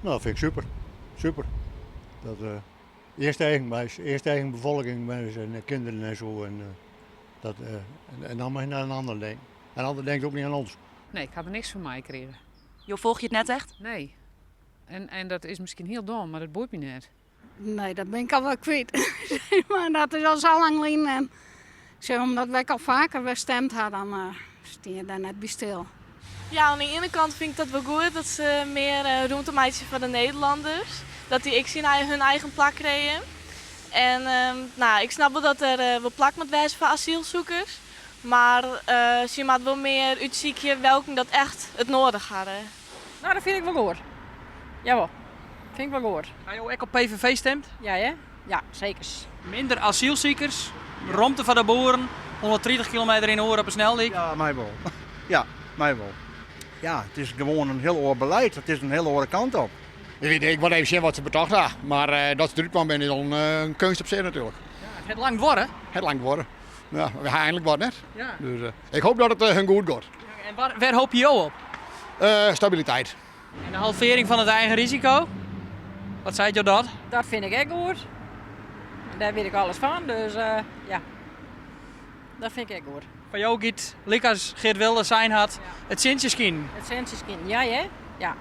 Nou, dat vind ik super. Super. Dat, eerst eigen, maar eerst eigen bevolking, mensen en kinderen en zo. En, dat, en dan mag je naar een ander denken. En een ander denkt ook niet aan ons. Nee, ik had er niks van mij gekregen. Jo folgje it net echt? Nee. En dat is misschien hiel dom, mar dat boeit my net. Nee, dat bin ik al wol kwyt. Mar dat is al sa lang lyn. En zeg, omdat wy al faker wer stimd ha, dan uh, stean je dêr net by stil. Ja, oan de iene kant fyn ik dat wol goed dat se mear eh, rûmte meitsje foar de Nederlanners. Dat dy ek syn hun eigen plak krije. En ehm, nou, ik snap wol dat der eh, wol plak moat wêze foar asylsûkers. Mar uh, sy moatte wol mear útsykje welken dat echt it nedich hawwe. No, dat fyn ik wol goed. Jawol, fyn ik wol goed. Ha jo ek op PVV stimd? Ja, hè? Ja, seker. Minder asylsikers, romte foar de boeren, 130 kilometer yn 'e oere op 'e sneldyk. Ja, my wol. Ja, my wol. Ja, it is gewoan in hiel oar belied. It is in hiel oare kant op. Ik, ik wol even sjen wat se betocht ha. Mar uh, dat se derút kaam binne is al in, in keunst op sich natuerlik. Ja, it hat lang duorre. Hat lang duorre. Ja, we ha einlik wat net. Ja. Dus uh, ik hoopje dat it uh, hun goed giet. En wêr, wêr hoopje jo op? Uh, stabiliteit. En de halvering fan it eigen risiko? Wat seit jo dat? Dat fyn ik ek goed. Dêr wit ik alles fan, dus uh, ja. Dat fyn ik ek goed. Foar jo giet, lykas Geert Wilders sein hat, it sintsje skinen. It sintsje skinen, ja, hè? Ja.